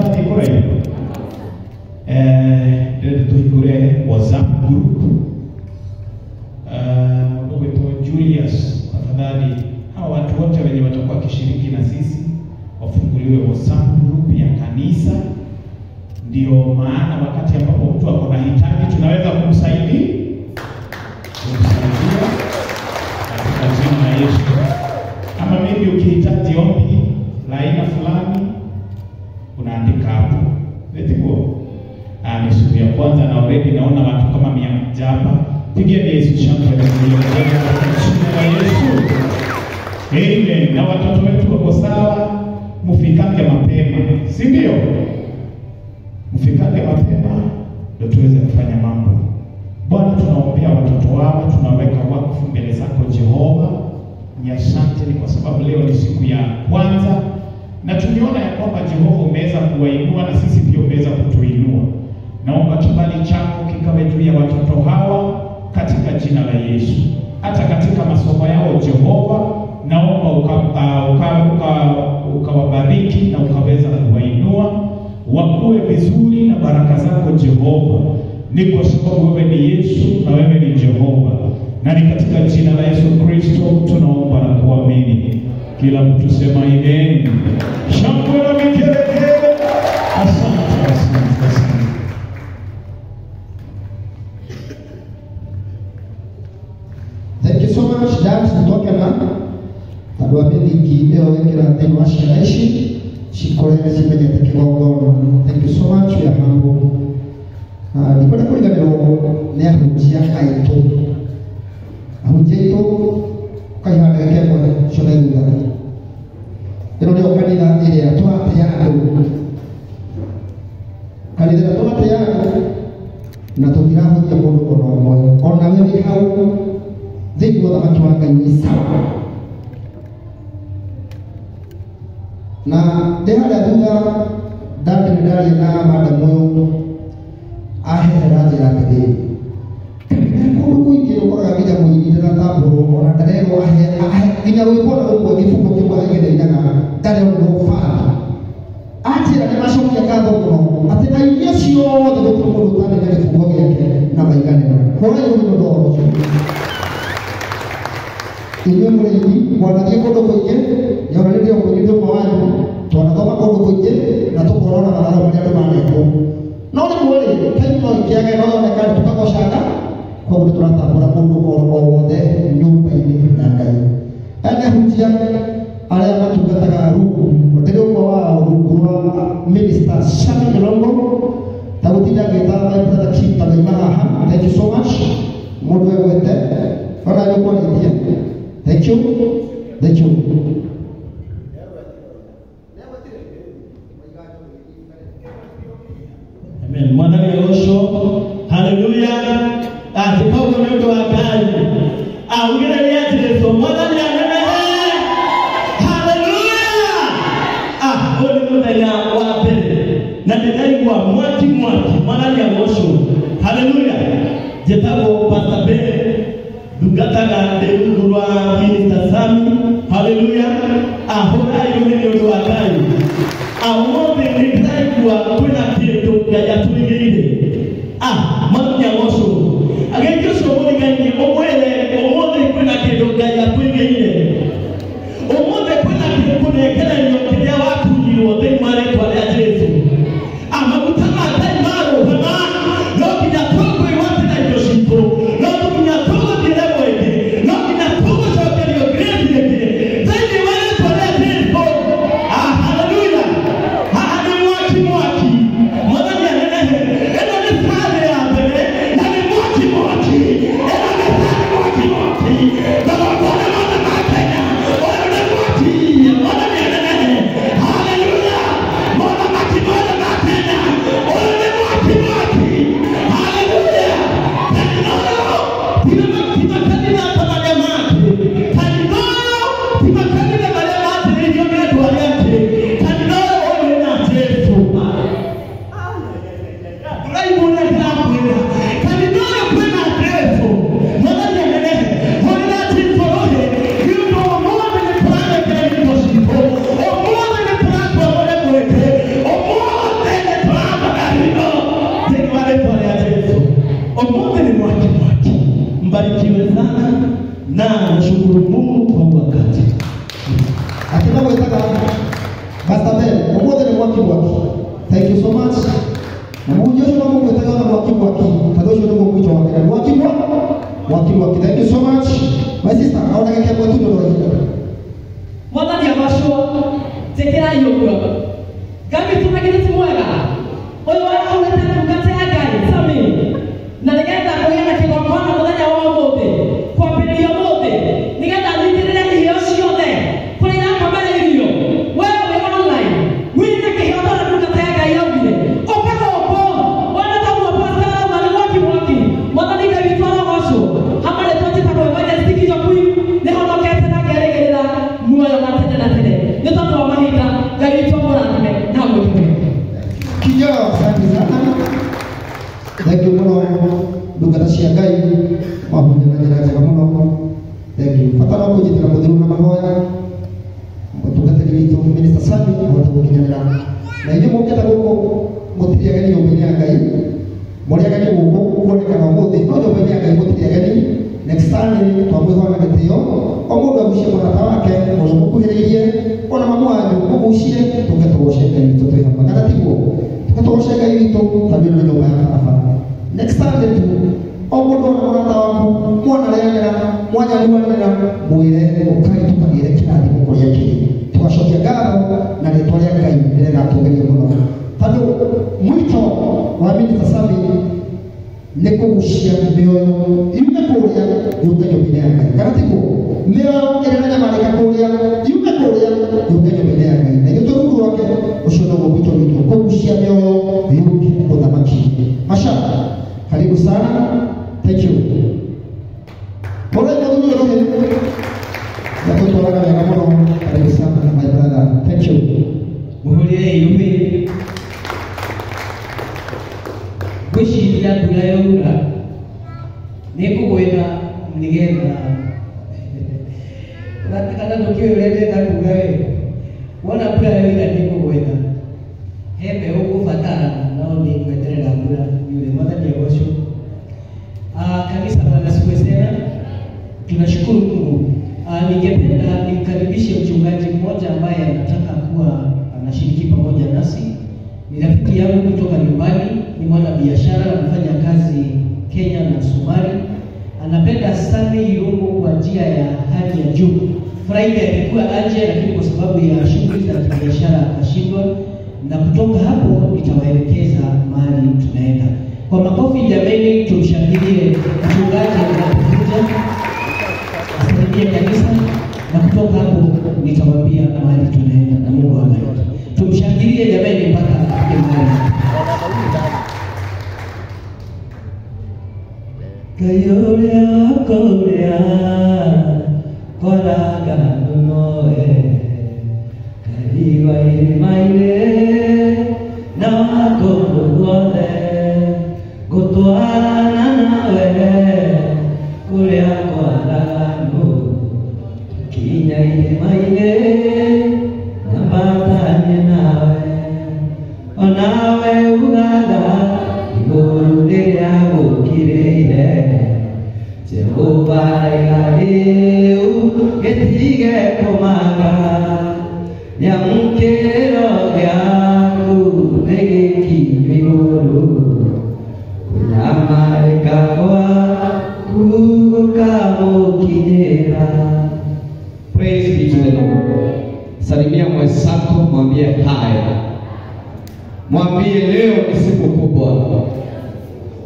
Tũrathiĩ kũraihu. Ndĩrenda tũhingũre WhatsApp group. Mũndũ ũgwĩtwo Julius, tafadhali hawa watu wote wenye watakuwa wakishiriki na sisi wafunguliwe WhatsApp group ya kanisa. Ndio maana wakati ambapo mtu ako na hitaji tunaweza kumsaidia katika jina la Yesu. Ama maybe ukihitaji ombi la aina fulani unaandika hapo. Let's go. Ni siku ya kwanza na already naona watu kama 100 hapa. Pigeni Yesu shangwe na vigelegele katika jina la Yesu. Amen. Na watoto wetu wako sawa, mfikake mapema, si ndio? Mfikake mapema ndio tuweze kufanya mambo. Bwana, tunaombea watoto wao, tunaweka wakfu mbele zako Jehova. Ni asante ni kwa sababu leo ni siku ya kwanza na tumeona ya kwamba Jehova umeweza kuwainua na sisi pia umeweza kutuinua. Naomba kibali chako kikawe juu ya watoto hawa katika jina la Yesu. Hata katika masomo yao Jehova, naomba ukawabariki na ukaweza kuwainua wakuwe vizuri na baraka zako Jehova. Ni kwa sababu wewe ni Yesu na wewe ni Jehova. Na ni katika jina la Yesu Kristo tunaomba na kuamini. Kila mtu sema amen. Shangwe na vigelegele. Asante, asante, asante. Thank you so much, Dad. Twakena andũ a mĩthingi ĩyo ĩkĩra thĩinĩ wa ciana ici cikũre cimenyete kĩgongona. Thank you so much, we are humble. Ndikwenda kũriganĩrwo nĩ ahunjia aitũ. Ahunjia aitũ ũkaiha ndagĩka ĩmwe ciothe thutha. Ĩno nĩyo kanitha ĩrĩa tũratĩa andũ. Kanitha ĩrĩa tũratĩa andũ na tũtirahũthia mũndũ ona ũmwe. Ona we wĩ hau thĩinĩ wa ũthamaki wa Ngai wĩ sawa. Na ndĩ harĩa thutha ndandĩ ndaria na madamu ũyũ ahehera njĩra atĩrĩrĩ, kũndũ kũingĩ ũkoraga nginya mũini ndaratambũrwo ona ndarerwo ahe nginya rwĩmbo na rũmwe gĩbuku kĩmwe agĩthĩinaga ndarerwo nĩ ũbanga. Anjĩra nĩ macokia ngatho mũno atĩ aini acio othe gũtirĩ mũndũ ũtamenya gĩbungo gĩake na maiganĩra. Hũrai rũhĩ nĩ ũndũ wa ũcio. Inyuĩ mũrĩithi mwanathiĩ kũndũ kũingĩ nĩonanirie mũini ũmwe wanyu twanathoma kũndũ kũingĩ na tũkorona matharau marĩa andũ manekwo. No rĩmwe rĩ kaingĩ no ikĩage no yoneka tũkagocanga, koguo nĩ tũratambũra mũndũ o wothe nyũmba-inĩ ya Ngai. Aya nĩ ahunjia arĩa matungataga rungu, ndĩrĩ ũmwe wao rungu rwa Minister Shami Kilongo, ta gũtinda ngĩta my brother Kim ta ndaima haha. Thank you so much mũndũ egwete ona nĩ ũkwarĩtie. Thank you. Thank you. Amen. Mwathani agocwo. Haleluya. Koguo nĩ ũndũ wa Ngai. Augĩrĩria Jesũ Mwathani anenehe. Haleluya. Ũyũ nĩ mũthenya wa mbere na ndĩraigua mwaki mwaki. Mwathani agocwo. Haleluya. Njĩtagwo Pastor Ben, ndungataga ndĩ rungu rwa Minister Sami. Haleluya. Hũrai rũhĩ nĩ ũndũ wa Ngai. Ũmũthĩ nĩ ndĩraigua kwĩna kĩndũ Ngai atũigĩire. Mwathani agocwo. Agĩkĩ ũcio mũrigainie ũmwĩre ũmũthĩ kwĩna kĩndũ Ngai atũigĩire. Ũmũthĩ kwĩna kũnengererio kĩrĩa wakunyirwo thĩinĩ wa rĩtwa rĩa Jesũ. Maguta ma Ngai marũgama no nginya tũkwĩgwatĩra indo citũ, no nginya tũgũthiĩ level ĩngĩ, no nginya tũgũcokerio grade ĩngĩ thĩinĩ wa rĩtwa rĩa Jesũ. Haleluya. Haha nĩ mwaki mwaki. Mwathani anenehe. Ĩno nĩ sare ya mbere na nĩ mwaki mwaki. Ĩno nĩ sare mwaki mwaki. Magongona mothe ma Kenya, ũyũ nĩ mwaki. Mwathani anenehe. sana na nashukuru Mungu kwa wakati. Akina mwetaka Pastor Ben, umuthi ni mwaki mwaki. Thank you so much. Na Mungu yote Mungu mwetaka na mwaki mwaki. Tadosho ndio mwito wake. Mwaki mwaki. Mwaki mwaki. Thank you so much. My sister, naona kile kwa tu ndio. Mwathani agocwo. Njĩkĩrai ũguo. Ngai witũ na githĩ ti mwega? Ũyũ warahũrĩte ndungata ya Ngai, Sami. Na nĩgetha kũgĩe na kĩgongona mũthenya wa ũmũthĩ, kwambĩrĩria ũmũthĩ, nĩgetha anyitĩrĩre iheo ciothe kũrĩa irakomera irio. We wĩ online, wĩna kĩheo ta ũrĩa ndungata ya Ngai yaugire. Ũka gũkũ, wona ta ũguo pastor arauga nĩ mwaki mwaki. Mwathani Ngai witũ arogocwo. Hamwe rĩtwa njĩtagwo Evangelist Kijoku, nĩhonokete na ngerĩgĩrĩra muoyo wa tene na tene. Nĩ tondũ wa mahinda, Ngai witũ amũrathime na amwĩke. Kijo, asante sana. Thank you mũno ndungata cia Ngai mwahunjia na njĩra njega mũno. Thank you. Bata no kũnyitĩra mũthiru na mahoya mũtungatĩri witũ Minister Sami ahote gũkinyanĩra. Na inyuĩ mũkĩte gũkũ mũtirĩ ageni nyũmba-inĩ ya Ngai, mũrĩ ageni gũkũ kuonekana ũmũthĩ, no nyũmba-inĩ ya Ngai mũtirĩ ageni. Next Sunday twamwĩhoya na gĩtĩo, o mũndũ agucie mũrata wake ũrĩa mũkuhĩrĩirie, ona mamu wanyu mũgucie, tũke tũgoce Ngai witũ twĩ hamwe. Kana tiguo? Tũke tũgoce Ngai witũ tondũ ĩno nĩ nyũmba ya baba. Next Sunday tu o mũndũ ona mũrata waku mwanarĩanĩra mwanyanyuanĩra mwĩre ũkai tũkagĩre kĩrathimo kũrĩa kĩrĩ, tũgacokia ngatho na rĩtwa rĩa Ngai rĩgatũgĩrio mũno, tondũ mwito wa Minister Sami nĩ kũgucia mĩoyo yume kũrĩa yũke nyũmba-inĩ ya Ngai. Kana tiguo? Mĩoyo ĩrĩa ĩranyamarĩka kũrĩa yume kũrĩa yũke nyũmba-inĩ ya Ngai, na ithuĩ twĩ rungu rwake, ũcio noguo mwito witũ, kũgucia mĩoyo yũke ũthamaki-inĩ. Masha, karibu sana. Thank you. Pole mũthuri ũyũ yatũtwaraga wega mũno. Karibu sana my brother. Thank you. Mũhũrĩre iruhĩ. Ngwĩciria mbura yaura nĩ ĩkũgwĩra nĩgetha ũratigana ndũkĩũĩ ũrĩa ndĩrenda kuga we. Wona mbura yaura nĩ ĩkũgwĩra, he mbeũ ũgũbatara no nĩ ngweterera mbura yure. Mwathani agocwo. Kanisa, Bwana asifiwe sana. Tunashukuru Mungu. Ningependa nimkaribishe mchungaji mmoja ambaye anataka kuwa anashiriki pamoja nasi. Ni rafiki yangu kutoka nyumbani, ni mwanabiashara, anafanya kazi Kenya na Somali. Anapenda Sami Irungu kwa njia ya hali ya juu. Friday alikuwa aje, lakini kwa sababu ya shughuli za kibiashara akashindwa, na kutoka hapo nitawaelekeza mahali tunaenda. Kwa makofi jameni, tumshangilie mchungaji anapokuja asalimie kanisa, na kutoka hapo nitawaambia mahali tunaenda, na Mungu awabariki. Tumshangilie jameni mpaka afike mahali. Kayoria koria koraga nunoe kariwa irimaire na wakondo gũtwarana nawe kũrĩa kwaraganu kinya irĩma-inĩ nyambatanie nawe onawe ugaga igũrũ rĩrĩa gũkirĩire Jehova iga rĩu gĩtige kũmaka nĩamũkĩro gĩaku nĩ gĩkinyu igũrũ kunyamarĩka gwaku gũkamũkinyĩra. Praise be to the Lord. Salimia mwenzako, mwambie hi. Mwambie leo ni siku kubwa.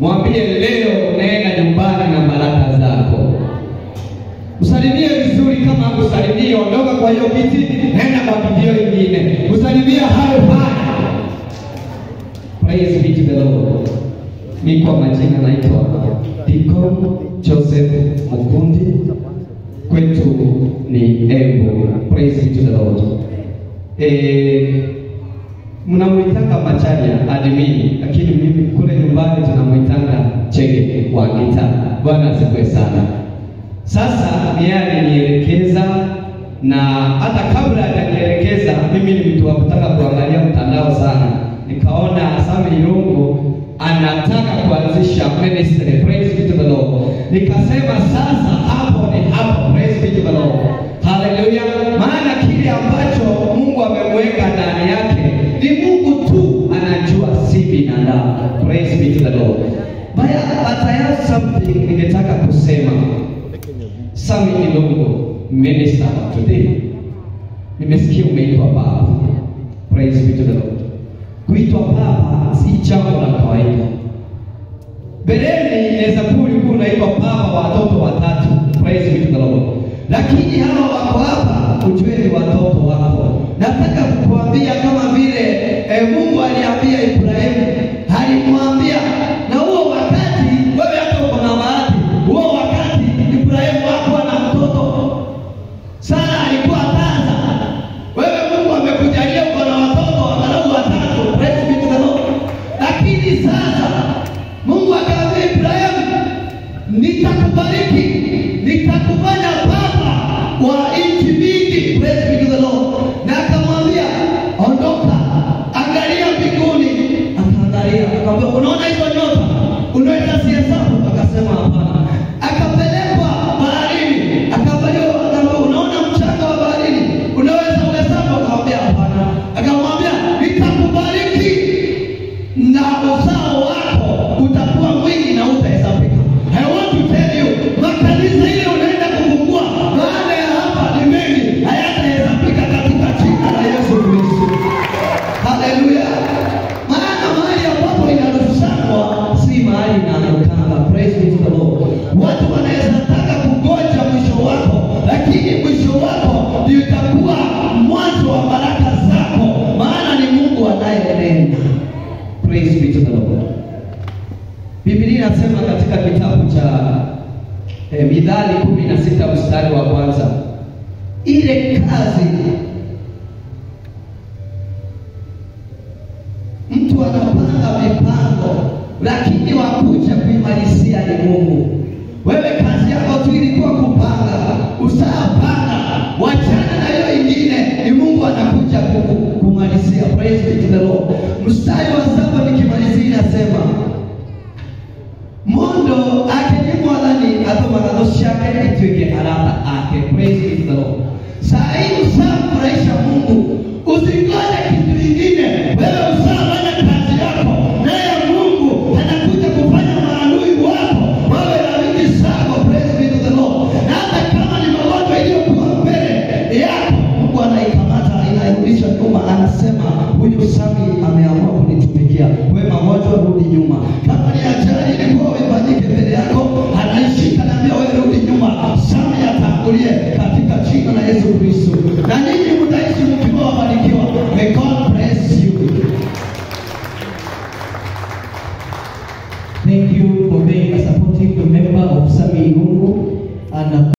Mwambie leo unaenda nyumbani na baraka zako. Usalimie vizuri, kama kusalimie, ondoka kwa hiyo kiti, nenda kwa kiti nyingine. Usalimie hayo hi. Praise be to the Lord. Mimi kwa majina naitwa Deacon Joseph Mukundi, kwetu ni Embu. Praise be to the Lord. Mnamuitanga Macharia admin, lakini mimi kule nyumbani tunamuitanga Chege wa gitaa. Bwana asifiwe sana. Sasa ni yeye alinielekeza, na hata kabla hajanielekeza mimi ni mtu wa kutaka kuangalia mtandao sana. Nikaona Sami Irungu anataka kuanzisha ministry. Praise be to the Lord. Nikasema sasa ameweka ndani yake ni Mungu tu anajua, si binadamu. Praise be to the Lord. But I have something ningetaka kusema. Sammy Irungu, minister of today, nimesikia umeitwa baba. Praise be to the Lord. Kuitwa baba si jambo la kawaida. Mbeleni inaweza kuwa ulikuwa unaitwa baba wa watoto watatu. Praise be to the Lord. Lakini hawa wako hapa, ujue ni watoto wako. Nataka kukuambia kama vile Mungu aliambia Ibrahimu, alimwambia na huo wakati wewe hata uko na bahati, huo wakati Ibrahimu hakuwa na mtoto. Sara alikuwa tasa. Wewe Mungu amekujalia uko na watoto angalau watatu. Praise be to the Lord. Lakini sasa Mungu akaambia Ibrahimu, nitakubariki, nitakufanya baba wa nchi mingi. Praise be to the Lord. Na akamwambia ondoka, angalia mbinguni. Akaangalia, akamwambia unaona hizo nyota? Unaweza zihesabu? Akasema hapana. Akapelekwa baharini, akaangalia, akamwambia unaona mchanga wa baharini? Unaweza uhesabu? Akamwambia hapana. Akamwambia nitakubariki na uzao wako utakuwa mwingi na utahesabika. I want to tell you, makanisa ile unaenda kufungua baada ya hapa ni mengi, hayatahesabika katika jina la Yesu Kristo. Haleluya! Maana mahali ambapo inarushangwa si mahali inaangukanga. Praise be to the Lord. Watu wanaweza taka kungoja mwisho wako, lakini mwisho wako ndio itakuwa mwanzo wa baraka zako, maana ni Mungu anayenena. Praise be to the Lord. Biblia inasema katika kitabu cha Mithali 16 mstari wa kwanza, ile kazi mtu anapanga mipango, lakini wakuja kuimalizia ni Mungu. Wewe kazi yako tu ilikuwa kupanga, usapanga, wachana na hiyo ingine, ni Mungu anakuja kumalizia. Praise be to the Lord. Mstari wa 7 nikimalizia inasema Mundu ake ni mwathani atũmaga thũ ciake ituĩke arata ake. Praise be to the Lord. Saa hii usamfurahisha Mungu, usingoje kitu kingine. Wewe usafanya kazi yako, naye Mungu anakuja kufanya maadui wako wawe rafiki zako. Praise be to the Lord. Na hata kama ni magonjwa iliyokuwa mbele yako, Mungu anaikamata, inairudisha nyuma, anasema huyu Sammy ameamua kunitumikia. Wewe magonjwa, rudi nyuma. Kama ni ajali ilikuwa ifanyike mbele yako, anaishika naambia wewe rudi nyuma, Sammy atangulie katika jina la Yesu Kristo. Na ninyi mtaishi mkiwa wabarikiwa. May God bless you. Thank you for being a supportive member of Sammy Irungu and